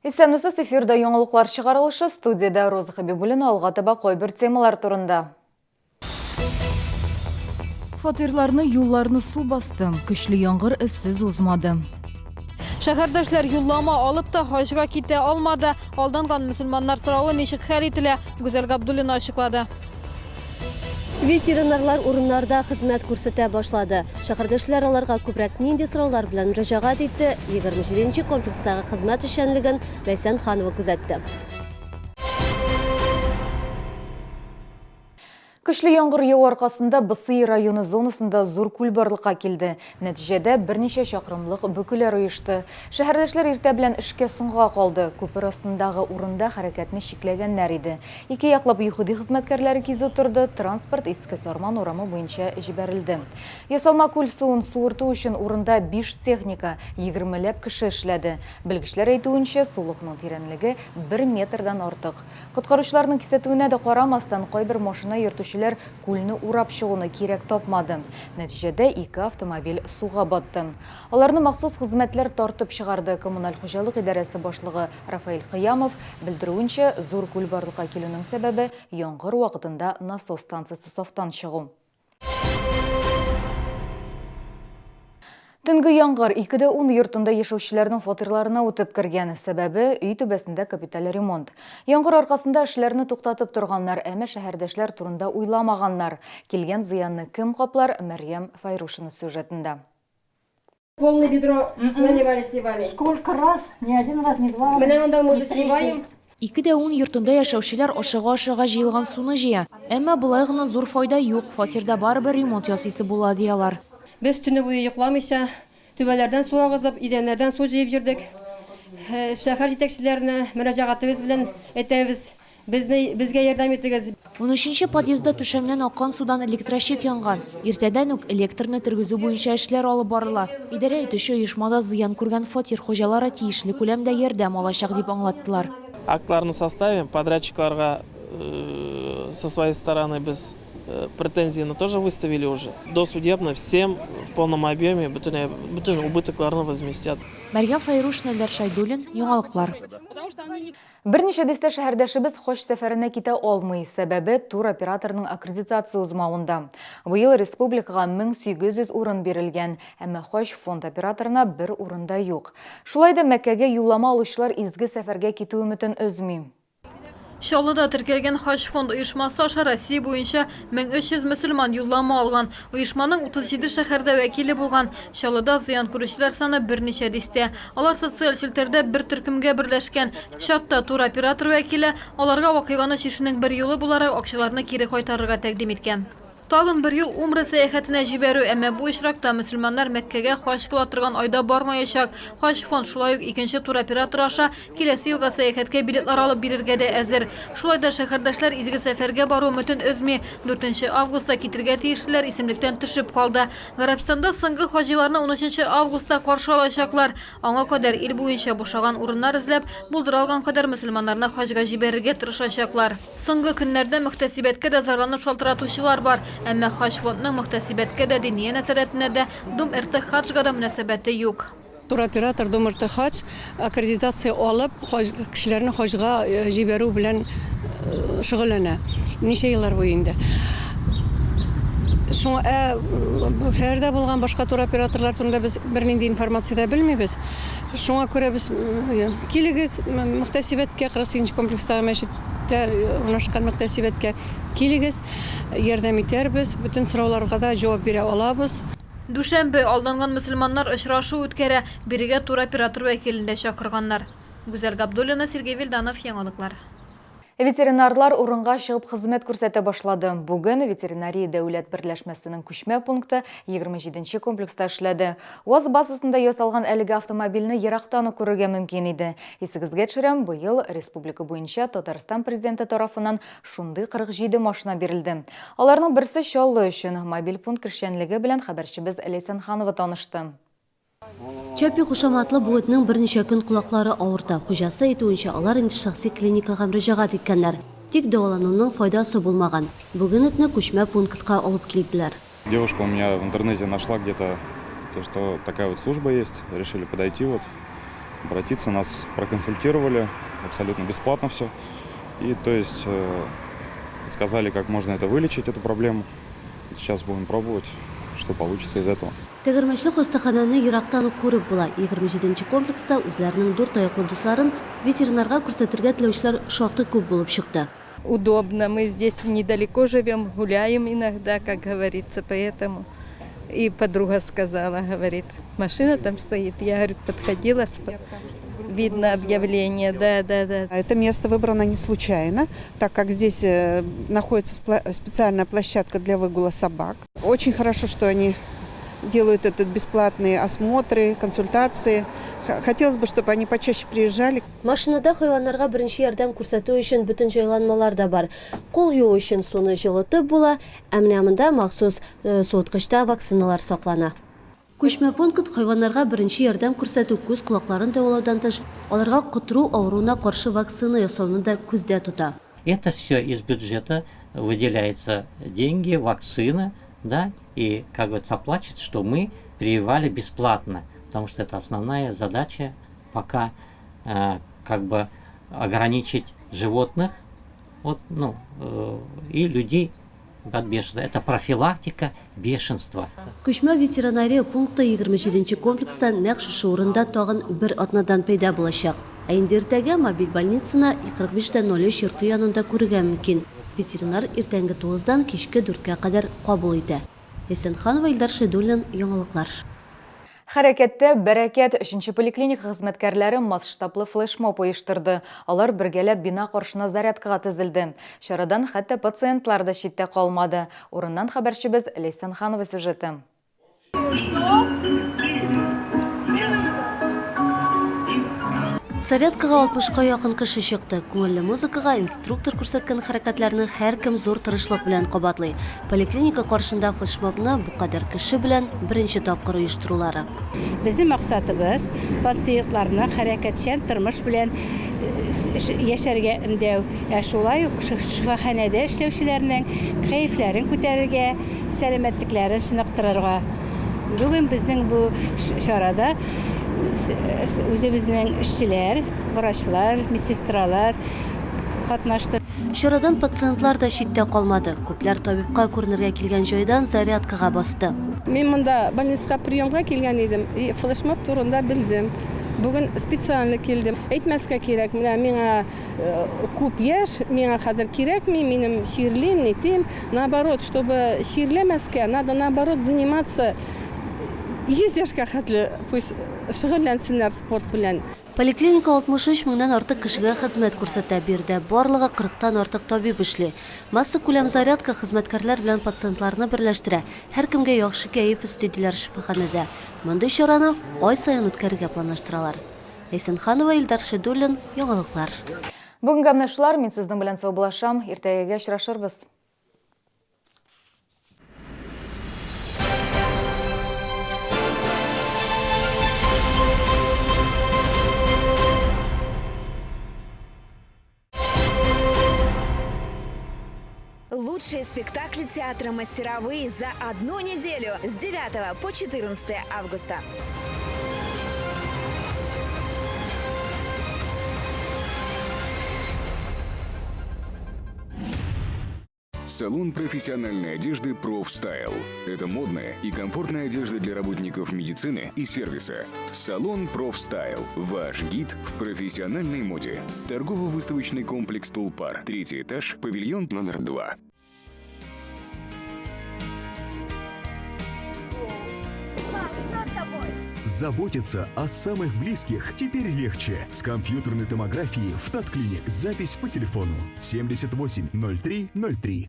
Исәнмесез, эфирда яңалыклар чыгарылышы, студиядә Роза Хәбибуллина алга таба кайбер темалар турында. Фатирларны, юлларны су басты, көчле яңгыр эзсез узмады. Шәһәрдәшләр юллама алып та хаҗга китә алмады. Алданган мөселманнар соравы ничек хәл ителә? Гүзәл Габдуллина ачыклады. Ветеринарлар урыннарда хезмәт күрсәтә башлады. Шәһәрдәшләр аларга күбрәк нинди сораулар белән мөрәҗәгать итте, 27 нче комплекстагы хезмәт эшчәнлеген Ләйсән Ханова күзәтте. Көчле яңгыр яву аркасында Бысый районы зонасында зур күл барлыкка килде. Нәтиҗәдә, берничә чакрымлык бөкеләр оешты. Шәһәрдәшләр иртә белән эшкә соңга калды. Күпер астындагы урында хәрәкәтне чикләгәннәр иде. Ике яклап ЮХИДИ хезмәткәрләре кизү торды, транспорт Иске Сарман урамы буенча җибәрелде. Ясалма күл суын суырту өчен урында биш техника, егермеләп кеше эшләде. Белгечләр әйтүенчә, сулыкның тирәнлеге бер метрдан артык. Коткаручыларның кисәтүенә дә карамастан, кайбер машина йөртүчеләр күлне урап чыгуны кирәк тапмады. Нәтиҗәдә, ике автомобиль суга батты. Аларны махсус хезмәтләр тартып чыгарды. Коммуналь хуҗалык идарәсе башлыгы Рафаэль Кыямов белдерүенчә, зур күл барлыкка килүнең сәбәбе, яңгыр вакытында насос станциясе сафтан чыгу. Төнге яңгыр 2 дә 10 йортында яшәүчеләрнең фатирларына үтеп кергән. Сәбәбе, өй түбәсендә капиталь ремонт. Яңгыр аркасында эшләрне туктатып торганнар, әмма шәһәрдәшләр турында уйламаганнар. Килгән зыянны кем каплар, Мәрьям Файрушина сюжетында. Полный ведро наливали, сливали. Сколько раз? Не один раз, не два. Менә монда мы не уже трижды. Сливаем. 2 дә 10 йортында яшәүчеләр ашыга-ашыга җыелган суны җыя. Әмма болай гына зур файда юк, фатирда барыбер ремонт ясыйсы була, ди алар. Без төне буе йокламыйча, түбәләрдән су агызып, идәннәрдән су җыеп йөрдек. Шәһәр җитәкчеләренә мөрәҗәгатебез белән әйтәбез, безне, безгә ярдәм итегез. 13нче подъездда түшәмнән аккан судан электрощит янган. Иртәдән үк электрны тергезү буенча эшләр алып барыла. Идарә итүче оешмада зыян күргән фатир хуҗалары тиешле күләмдә ярдәм алачак дип аңлаттылар. Актларны составим, подрядчикларга со своей стороны без претензияны тоже выставили уже. Досудебно всем в полном объеме бөтен, бөтен убытокларны возместят. Мәрьям Фәйрушина, Илдар Шәйдуллин, Яңалыклар. Берничә дистә шәһәрдәшебез хаҗ сәфәренә китә алмый. Сәбәбе туроператорның аккредитация узмавында. Быел республикага 1800 урын бирелгән, әмма хаҗ фонд операторына бер урын да юк. Шулай да Мәккәгә юллама алучылар изге сәфәргә китү өметен өзми. Чаллыда теркәлгән Хаҗ фонд оешмасы аша Россия буенча 1300 мөселман юллама алган. Оешманың 37 шәһәрдә вәкиле булган. Чаллыда зыян күрүчеләр саны берничә дистә. Алар социаль челтәрдә бер төркемгә берләшкән. Чатта туроператор вәкиле аларга вакыйганы чишүнең бер юлы буларак акчаларны кире кайтарырга тәкъдим иткән. Тагын бер юл Умра сәяхәтенә җибәрү, әмма бу очракта мөселманнар Мәккәгә хаҗ кыла торган айда бармаячак. Хаҗ фонд шулай ук икенче туроператор аша киләсе елга сәяхәткә билетлар алып бирергә дә әзер. Шулай да шәһәрдәшләр изге сәфәргә бару өметен өзми. 4 августта китергә тиешлеләр исемлектән төшеп калды. Гарәбстанда соңгы хаҗиларны 13 августта каршы алачаклар. Аңа кадәр ил буенча бушаган урыннар эзләп, булдыра алган кадәр мөселманнарны хаҗга җибәрергә тырышачаклар. Соңгы көннәрдә мөхтәсибәткә дә зарланып шалтыратучылар бар. Әмма Хаҗ фондның мөхтәсибәткә дә, Диния нәзарәтенә дә, Дом РТ Хаджга да мөнәсәбәте юк. Туроператор Дом РТ Хадж аккредитация алып, хаҗ, кешеләрне хаҗга җибәрү белән шөгыльләнә. Ничә еллар буе инде. Шуңа ә шәһәрдә булган башка туроператорлар турында без бернинди информация дә белмибез. Шуңа күрә без килегез мөхтәсибәткә, 48 нче комплекстагы мәчеттә урнашкан мөхтәсибәткә килегез, ярдәм итәрбез, бөтен сорауларга да җавап бирә алабыз. Дүшәмбе, алданган мөселманнар очрашу үткәрә. Бирегә туроператор вәкилен дә чакырганнар. Гүзәл Габдуллина, Сергей Вильданов, Яңалыклар. Ветеринарлар урынга чыгып хезмәт күрсәтә башлады. Бүген ветеринария дәүләт берләшмәсенең күчмә пункты 27 нче комплекста эшләде. УАЗ базасында ясалган әлеге автомобильне ерактан ук күрергә мөмкин иде. Исегезгә төшерәм, быел республика буенча Татарстан Президенты тарафыннан шундый 47 машина бирелде. Аларның берсе Чаллы өчен. Мобиль пункт эшчәнлеге белән хәбәрчебез Ләйсән Ханова танышты. Чапи кушаматлы бу этнең берничә көн колаклары авырта. Хуҗасы әйтүенчә, алар инде шәхси клиникага мөрәҗәгать иткәннәр. Тик дәвалануның файдасы булмаган. Бүген этне күчмә пунктка алып килделәр. Девушка у меня в интернете нашла где-то то, что такая вот служба есть. Решили подойти вот. Обратиться, нас проконсультировали, абсолютно бесплатно все. И то есть подсказали, как можно это вылечить, эту проблему. Сейчас будем пробовать, что получится из этого. Тәгәрмәчле хастаханәне ерактан ук күреп була. 27 нче комплекста үзләренең дүрт аяклы дусларын ветеринарга күрсәтергә теләүчеләр шактый күп булып чыкты. Удобно, мы здесь недалеко живем, гуляем иногда, как говорится, поэтому. И подруга сказала, говорит, машина там стоит. Я, говорит, подходила, видно объявление, да, да, да. Это место выбрано не случайно, так как здесь находится специальная площадка для выгула собак. Очень хорошо, что они делают этот бесплатные осмотры, консультации. Хотелось бы, чтобы они почаще приезжали. Машинада хайваннарга беренче ярдәм күрсәтү өчен бөтен җайланмалар да бар. Кул юу өчен суны җылытып була, ә менә монда махсус суыткычта вакциналар саклана. Күчмә пункт хайваннарга беренче ярдәм күрсәтү, күз-колакларын дәвалаудан тыш, аларга котыру авыруына каршы вакцина ясауны да күздә тота. Это все из бюджета выделяются деньги, вакцина, да, и, как говорится, оплачивается, что мы прививали бесплатно, потому что это основная задача пока как бы ограничить животных от, ну, и людей от бешенства. Это профилактика бешенства. Күчмә ветеринария пункты 27 нче комплекста нәкъ шушы урында тагын бер атнадан пәйда булачак. Ә инде иртәгә мобиль больницаны 45 тә 03 йорты янында күрергә мөмкин. Ветеринар иртәнге тугыздан кичке дүрткә кадәр кабул итә. Ләйсән Ханова, Илдар Шәйдуллин, Яңалыклар. Хәрәкәттә, бәрәкәт! Өченче поликлиника хезмәткәрләре масштаблы флешмоб оештырды. Алар бергәләп бина каршына зарядкага тезелде. Чарадан хәтта пациентлар да читтә калмады. Урыннан хәбәрчебез Ләйсән Ханова сюжеты. Зарядкага алтмышка якын кеше чыкты. Күңелле музыкага инструктор күрсәткән хәрәкәтләрне һәркем зур тырышлык белән кабатлый. Поликлиника каршында флешмобны бу кадәр кеше белән беренче тапкыр оештырулары. Безнең максатыбыз, пациентларны хәрәкәтчән тормыш белән яшәргә өндәү, ә шулай ук шифаханәдә эшләүчеләрнең кәефләрен күтәрергә, сәламәтлекләрен чыныктырырга. Бүген безнең бу чарада үзебезнең эшчеләр, врачлар, медсестралар катнашты. Чарадан пациентлар да читтә калмады. Күпләр табибка күренергә килгән җайдан зарядкага басты. Мин монда больницага приемга килгән идем и флешмоб турында белдем. Бүген специально килдем. Әйтмәскә кирәк, менә миңа күп яшь, миңа хәзер кирәкми, минем чирлим, нитим. Наоборот, чтобы чирләмәскә, надо наоборот заниматься 100 яшькә хәтле пусть шөгыльләнсеннәр спорт белән. Поликлиника 63 меңнән артык кешегә хезмәт күрсәтә. Биредә барлыгы кырыктан артык табиб эшли. Массакүләм зарядка хезмәткәрләр белән пациентларны берләштерә, һәркемгә яхшы кәеф өсти, диләр шифаханәдә. Мондый чараны ай саен үткәрергә планлаштыралар. Ләйсән Ханова, Илдар Шәйдуллин, Яңалыклар. Бүгенгә менә шулар, мин сезнең белән саубуллашам, иртәгәгә очрашырбыз. Лучшие спектакли театра «Мастеровые» за одну неделю с 9 по 14 августа. Салон профессиональной одежды «Профстайл». Это модная и комфортная одежда для работников медицины и сервиса. Салон «Профстайл». Ваш гид в профессиональной моде. Торгово-выставочный комплекс «Тулпар». Третий этаж, павильон номер 2. Заботиться о самых близких теперь легче. С компьютерной томографией в Татклиник. Запись по телефону 78 03 03.